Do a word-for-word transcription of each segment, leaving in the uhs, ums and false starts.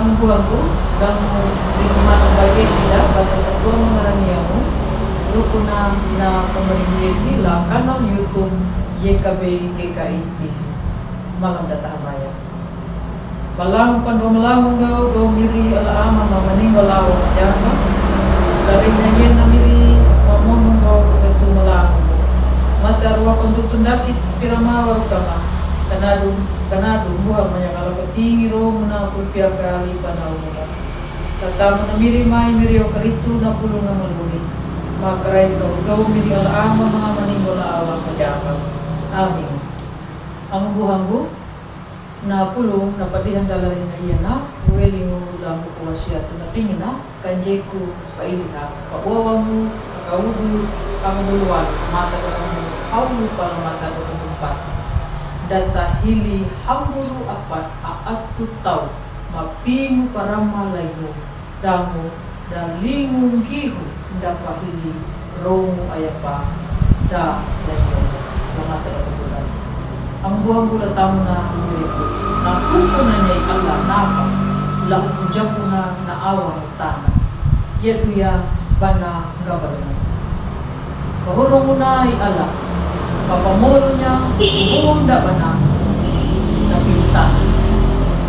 Angubuhangu, damo rinumanu baye ila bata tatuamu ngaraniamu, rukuna na pamaringieti la kanal YouTube Y K B G K I T V. Malam data hamaya. Balangu pandua malangu ngau do miri ala ama ma maningo lawa majanga. Dari nyanyen na miri ma monu ngau datu malangu. Mata rua pandutundaki pirama warukama. Kanadu, kanadu muha manyakala patingi ro muna pulpiaka li panau muha. Tatamu na miri mai miri o karitu na pulu na maluri. Makarai kau do miri ala ama ma maningo lawa majanga. Amin. Angubuhangu, na pulung na padihan dalari na iya na, welingu la muku wasiatu na pingina, kanjeku pa iliha, pa uawamu, pa kaudu, angubuluan, mata dokamu, haulu pala mata dokamu pat. Data hili hamburu apat a atu tau, ma pingu parama laihu. Damu da lingu ngihu nda pahili romu ayapa da laihu. Lamata da kubulan. Angubuhangu la tamuna miriku. Na huku na nyai Allah napa. La huku jakuna na awa mutana. Yaduya bana ngabalana. Pahurunguna i Allah, papamolunya hunda bana na pinta.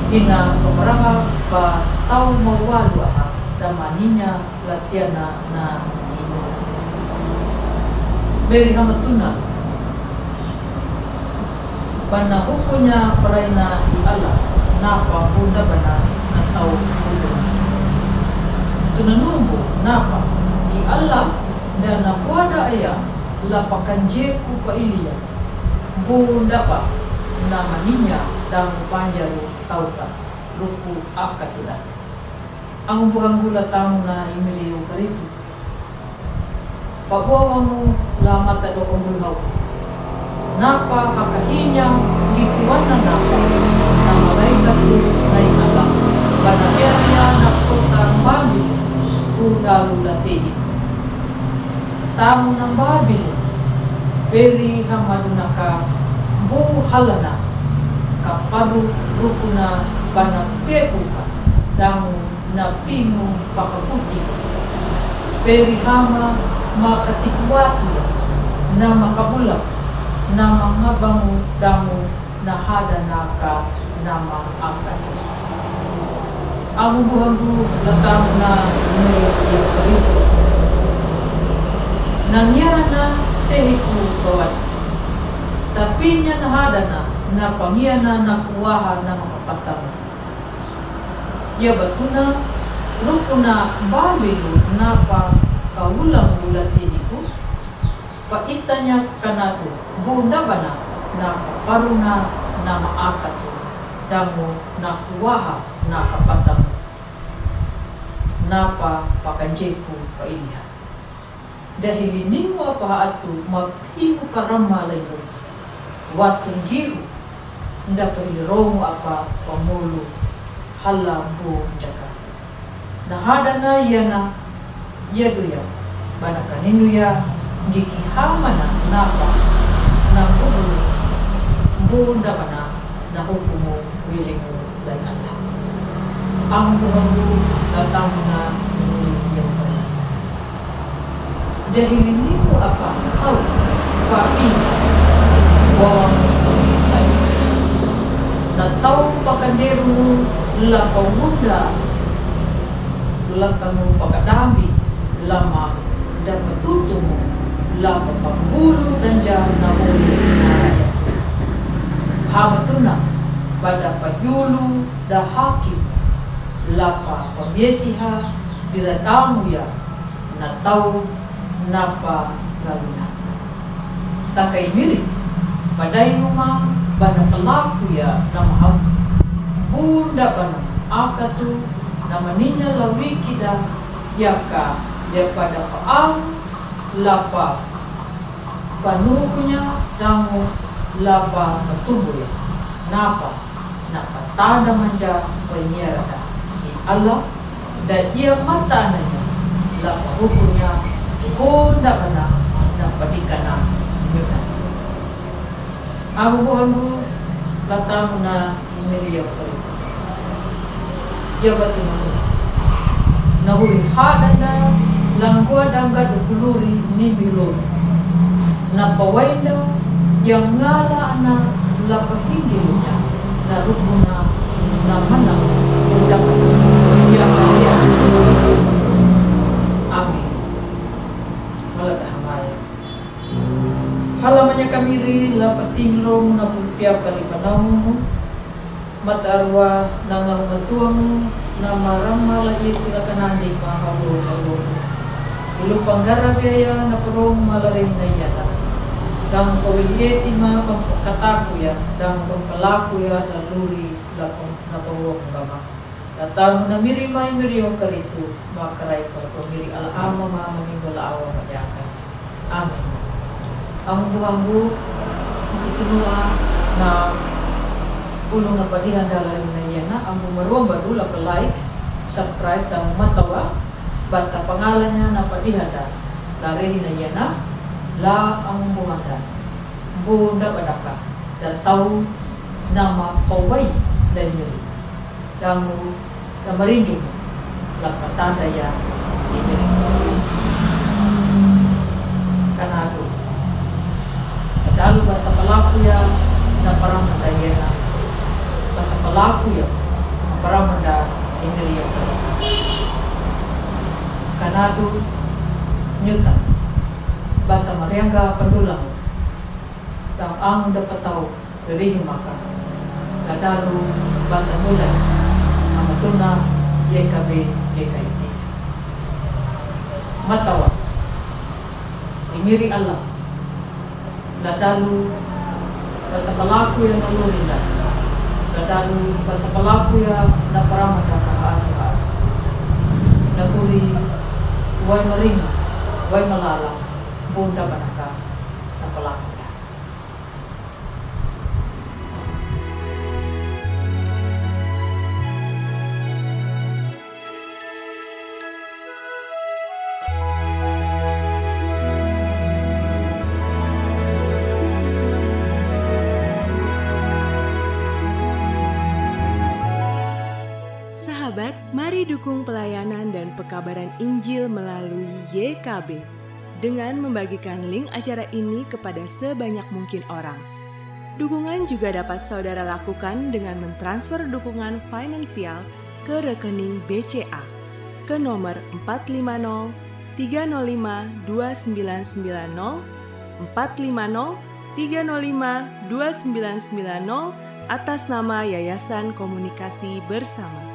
Ina paparaha pa tau mawalu aha damaninya latiana na inu. Beri hamatuna. Bana hukunya paraina i Allah, napa hunda bana na tau hunda. Tuna numbu, napa i Allah, da na kuada aya, la pakanjeku pa ilia. Bunda pa, na maninya, damu panjaru tauka, ruku akatuda. Angubuhangu la tamuna imiri ukaritu. Pabuawamu la mata do ombul hau. Napa hakahinya ngikuana napa. Nama laika tu naikala. Bana eria na kota mbambi. Ku dalu la tehi. Tamu na mbambi. Beri hamadunaka. Bu halana. Kaparu rukuna bana pekuka. Damu na pingu pakaputi. Peri hama makatikuatu, na makabula, na mangabangu damu na hada naka nama akan. Angubuhangu la tamuna miri ya karitu. Na ngiana na tehiku kawat. Tapinya na hada na, na pangiana na kuaha na makapatamu. Ia batuna, rukuna bambilu napa kaulamu latihiku, pa itanya kanatu, bunda bana, na kaparuna, na maakatu, damu, na kuaha, na kapatamu, napa pakanjeku pa iliha. Dahili ningu apa atu mapingu parama laibu. Watu ngiru, nda pahili romu apa pamulu, hala mbu njaka. Na hada na yana, yaduya, bana kaninu ya, ngiki hamana napa, na mbu, mbu nda bana, na hukumu, wilimu, lai Allah. Angubuhangu la tamuna miri ya karitu. Jahili nimu apa tau pa ina. Bawang na tau pakanderu la pawunda la tanu pakadambi lama da patutumu la papambulu danja na oli na rakyat. Hamatuna bada pajulu da hakim, lapa pamietiha dira damu ya na tau napa galuna. Takai miri, padai numa bana palaku ya na maham. Bunda bana akatu na maninya lawiki da yaka ya pada paam lapa panukunya damu lapa patubu ya. Napa? Na patada manja panyiarada i Allah da ia mata ananya la pahukunya honda bana na padikana nyuna. Agu buhangu la tamuna meliya pari. Jabat nahuri. Nahuri hadan da langkua dangga dukuluri ni bilur. Na pawainda yang ngala ana la pahinggilunya. Na rukuna na mana. Dapat. Ya kaya. Amin. Wala tahamaya. Halamanya kamiri la patinglo na pulpiap kali panaumu. Matarua na ngahu matuamu na maramma la itu la kanandi ma hawo hawo. Ilu panggara biaya na perong ma la ring na yada. Dang pawili eti ma pampakataku ya, dang pampalaku ya la luri la pam-, na pawong gama. La tamu na miri mai miri ong karitu ma karai pala pamiri ala ama ma mamingo la awa majaka. Amin. Ambu ambu, itu nua na unu na padihan dala ring na yana, ambu maruam baru la pa like, subscribe dan matawa, bata pangalanya na padihan da, la rehi na yana, la ambu handa, bu nda badaka, da tau nama pawai dan miri. Dangu na marinjung la patanda ya ini. Kanadu. Dalu bata palaku ya na paramanda ya na. Bata palaku ya paramanda ini ya. Kanadu nyuta. Bata mariangga pandulang. Dan ang dapat tau. Ririhi maka, la dalu bata mulan, ama tuna, Y K B, Y K I T. Matawa, imiri Allah, la dalu bata palaku ya na lurinda, la dalu bata palaku ya na paramata ka haat haat. Na kuri, wai maring, wai malala, bunda banaka, na palaku ya. Sahabat, mari dukung pelayanan dan pekabaran Injil melalui Y K B dengan membagikan link acara ini kepada sebanyak mungkin orang. Dukungan juga dapat saudara lakukan dengan mentransfer dukungan finansial ke rekening B C A ke nomor empat lima nol tiga nol lima dua sembilan sembilan nol, empat lima nol tiga nol lima dua sembilan sembilan nol, atas nama Yayasan Komunikasi Bersama.